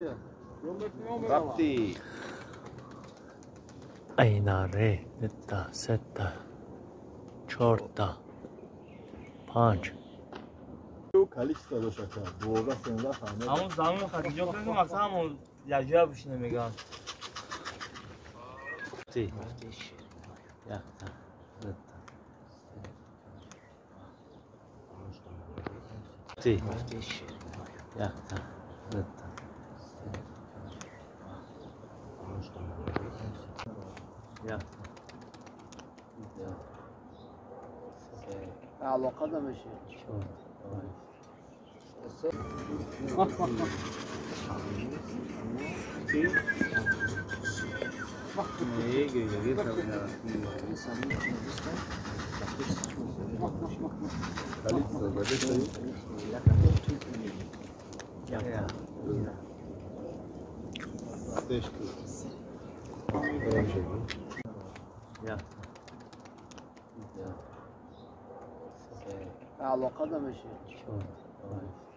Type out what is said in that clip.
Рафти. Айнаре, дта, сета, чорта, панҷ. Количество дошт ака. 12, 13 фаҳмед. Ҳамон замон хатиҷо кардем, аксар ҳамон якҷоя бишина меган. Ти. Якта, дта. Ти. Якта, дта. Якта. Алоқа намеши. Чор, панҷ. Количество задешта. Якта. Дешти. Якта. Алоқа намеши. Чор, панҷ.